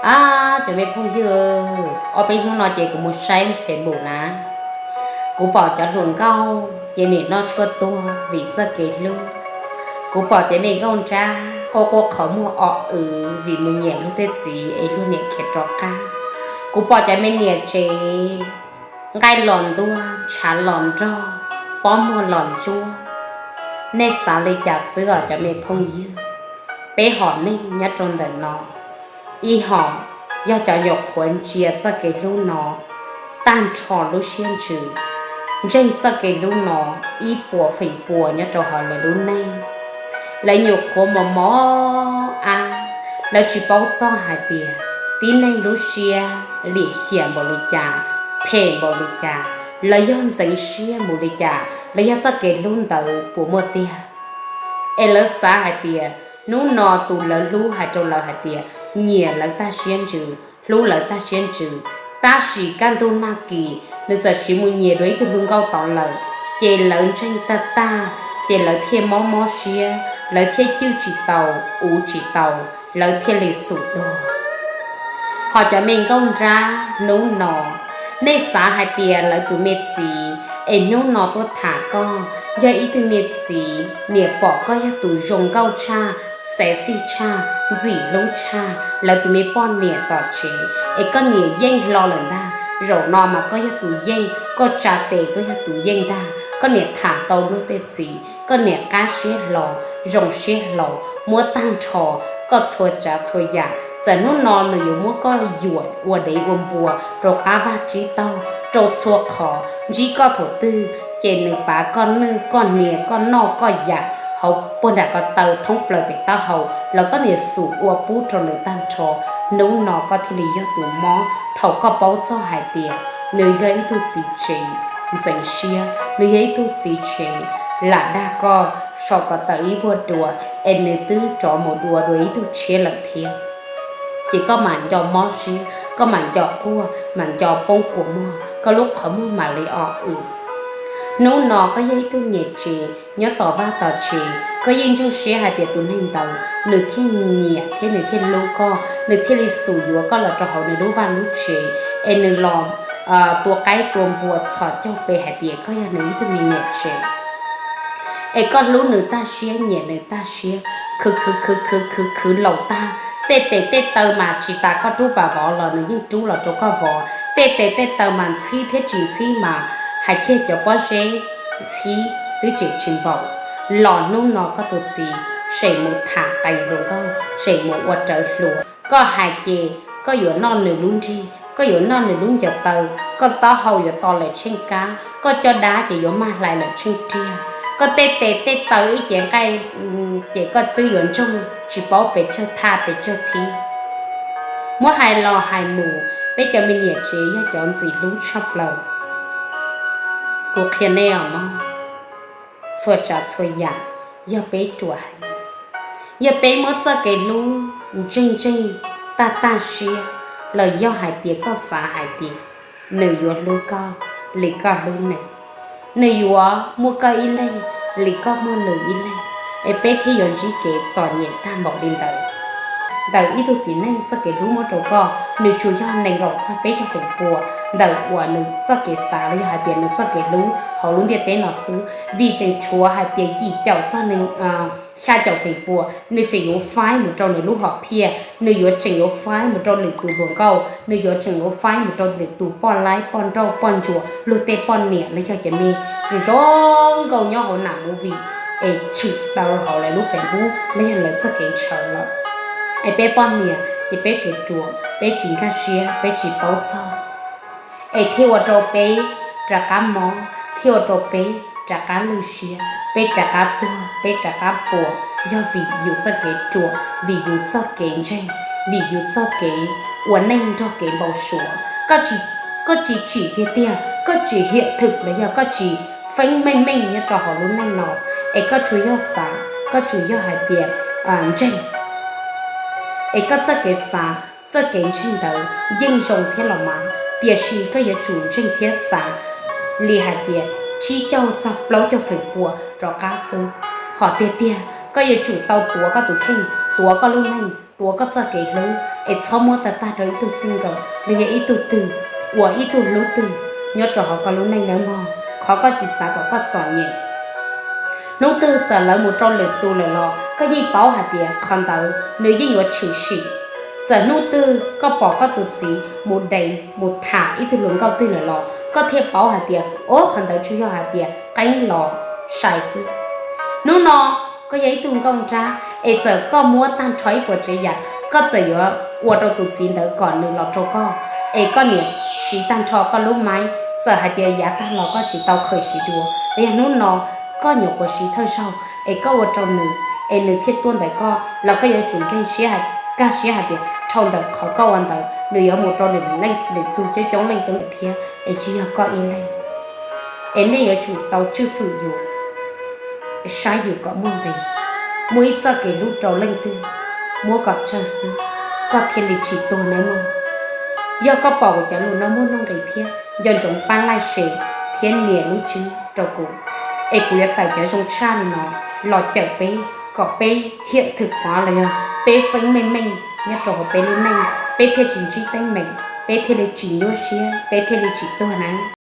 Ab, cov me phooj ywg, ob peb hnub no ces kuv mus saib Facebook na, kuv pom cov hluas nkauj ces nim no tshuaj tuag vim txoj kev hlub. Kuv pom cov me nkauj nrab quaj quaj qhov muag o w vim mus nyiam luag tej txiv es luag niam khiav rov qab. Kuv pom cov me niam tsev nqaij los ntuag, ntshav los nrog, pob muag los ntsuab. Nej xav li cas xwb os cov me phooj ywg? Peb hom neeg nyob rau ntawm no, ib hom yog cov nyuam qhuav ntsia txoj kev hlub no tag nrho lub siab ntsws, ntseeg txoj kev hlub no ib puas feem pua nyob rau hauv lawv lub neej. Lawv nyuam qhuav mos mos ab, lawv tsis paub txog hais tias tib neeg lub siab lim hiam npaum li cas, phem npaum li cas, lawv yog ntxeev siab mus li cas, lawv yog txoj kev hlub ntawd puas muaj tiag. Es lawv xav hais tias hnub no tus lawv hlub hais rau lawv hais tias nyiam lawv tag siab ntsws, hlub lawv tag siab ntsws, tab sis kaj ntug nag kis nws txawm siv mus nyiam dua ib tug hluas nkauj tod lawm, ces lawv ntseeg tag tag, ces lawv thiaj mob mob siab, lawv thiaj cwj tsis tau, uv tsis tau, lawv thiaj li xum tuag. Ho cov me nkauj nrab hnub no, nej xav hais tias lawv tus me txiv es hnub no tuaj tham koj yog ib tug me txiv niam pom koj yog tus zoo nkauj tshaj, sexy tshaj, ntxim hlub tshaj, lawv tus me poj niam tom tsev es koj niam yeej hlo lawm ntag. Zaum no mas koj yog tus yeej, koj tsa tes koj yog tus yeej ntag. Koj niam tham tau luag tej txiv, koj niam qab siab hlo, zoo siab hlo, muab tag nrho koj txhua tsav txhua yam. Txawm hnub no nws yuav muab koj yuam ua dev ua npua rau qab vaj tsib taug, rau txhua qhov, ntsib koj thaum twg ces nws pav koj nwj koj hniav koj noj koj yam hauv puag nram ko taw thoob plaws pem taub hau los koj niam xum ua pub rau nws tag nrho. Hnub no koj thiaj li yog tus mob thaum koj paub txog hais tias nws yog ib tug txiv tsev ntxeev siab, nws yog ib tug txiv tsev lam dag koj so ko taw ib vuag dua, es nws twb rov mus dua dua ib tug tshiab lawm thiab. Ces koj mam nco mob siab, koj mam nco quaj, mam nco poob kua muag, koj lub qhov muag mam li o w. Hnub no koj yog ib tug niam tsev nyob tom vaj tom tsev, koj yeej ntseeg siab hais tias tus neeg ntawd nws thiaj nyiam thiab nws thiaj hlub koj, nws thiaj li xum yuav koj los rau hauv nws lub vaj lub tsev, es nws los tua qaib tua npua txhos caug pe hais tias koj yog nws ib tug me niam tsev. Es koj hlub nws tag siab, nyiam nws tag siab, khwv khwv khwv khwv khwv khwv laus tag, tej tes tej taw mas tsis tas koj rub pas vov los nws yeej rub los rau koj vov, tej tes tej taw mas ntxhib thiab tsis ntxhib mas hais kiag cov pob zeb ntxhib twb tseem tsis npaum. Los hnub no koj tus txiv tseem mus tham qee hluas nkauj, tseem mus ua rawv hluas. Koj hais ces koj yuav noj nws lub nrig, koj yuav noj nws lub ncaws taw, koj taub hau yuav to lawm tsheej kab, koj caj dab ces yuav mag hlais lawm tsheej riag. Koj tej tes tej taw ib cev nqaij ces koj twb yuav ntsoog tsis paub pes tsawg thaj pes tsawg thib. Muab hais los hais mus, peb cov me niam tsev yog cov ntxim hlub tshaj plaws. Kuv qhia nej os mog, txhua tsav txhua yam yog peb ruam heev. Yog peb muab txoj kev hlub ntseeg ntseeg tag tag siab, los yog hais tias koj xav hais tias nws yuav hlub koj li koj hlub nws, nws yuav muaj koj ib leeg li koj muaj nws ib leeg, es peb thiaj yuav ntsib kev txom nyem tag npaum li ntawd. Ntawm ib tug txiv neej txoj kev hlub muab rau koj, nws tsuas yog nees nkaum txog peb caug feem pua ntawm uas nws txoj kev xav los yog hais tias nws txoj kev hlub hauv lub ntiaj teb no xwb, vim tseem tshuav hais tias yim caum txog xya caum feem pua nws tseem yuav faib mus rau nws lub hom phiaj, nws yuav tseem yuav faib mus rau lwm tus hluas nkauj, nws yuav tseem yuav faib mus rau lwm tus poj laib poj nrauj poj ntsuam, luag tej poj niam los yog cov me zoo zoo nkauj nyob hauv nam movie es tshwm tau hauv lawv lub Facebook los yog lawv txoj kev ntshaw lawm. Es peb poj niam ces peb ruam ruam, peb tsis nkag siab, peb tsis paub txog, es thiaj ua rau peb rov qab mob, thiaj ua rau peb rov qab lwj siab, peb rov qab tuag, peb rov qab puas, yog vim yus txoj kev ruam, vim yus txoj kev ntseeg, vim yus txoj kev ua neej nrog kev npau suav. Koj tsis tsim tiag tiag, koj tsis hiam thwm los yog koj tsis feeb meej meej nyob rau hauv lub neej no, es koj tsuas yog xav, koj tsuas yog hais tias ntseeg, es koj txoj kev xav txoj kev ntseeg ntawd yeej zoo thiab los mas, tiam sis koj yuav tsum ntseeg thiab xav li hais tias tsib caug txog plaub caug feem pua rov qab xwb. Hom tiag tiag koj yuav tsum tau tuav koj tus kheej, tuav koj lub neej, tuav koj txoj kev hlub es txhob muab tag tag rau ib tug txij nkawm los yog ib tug twg uas ib tug hlub twg nyob rau hauv koj lub neej nawb mog. Qhov koj tsis xav kom koj txom nyem, hnub twg txawm lawv mus rau lwm tus lawm los koj yeej paub hais tias qhov ntawd nws yeej yuav tshwm sim. Txawm hnub twg koj pom koj tus txiv mus dev mus tham ib tug hluas nkauj twg lawm los koj thiaj paub hais tias, o, qhov ntawd tsuas yog hais tias qeeb los sai xwb. Hnub no koj yog ib tug nkauj nrab es txawm koj muab tag nrho ib puas tsav yam, koj txawm yuav ua rau tus txiv ntawd kom nws los rau koj, es koj niam siv tag nrho koj lub maib, txawm hais tias yav tag los koj tsis tau khaws siv dua, los yog hnub no koj nyuam qhuav siv thawj zaug es koj ua rau nws, es nws thiaj tuaj ntawm koj los koj yuav tsum nkeeg siab, kaj siab hais tias dhau ntawm qhov koj ua ntawd nws yuav mus rau lwm leej lwm tug coob coob leej coob thiab es tsis yog koj ib leeg. Es nej yuav tsum tau tswj fwm yus, saib yus kom muaj nqis, muaj ib txoj kev hlub rau leej twg, muab kom tsawg xwb, koj thiaj li tsis tuag nawb mog. Yog koj pom kuv cov lus no muaj nuj nqis thiab nco ntsoov pab like, share thiab nias lub tswb rau kuv, es kuv yuav tawm cov zoo tshaj li no los cawm peb kom peb hiam thwm qhuav los yog peb feeb meej meej nyob rau hauv peb lub neej, peb thiaj tsis ntsib teeb meem, peb thiaj li tsis nyuaj siab, peb thiaj li tsis tuag nawb.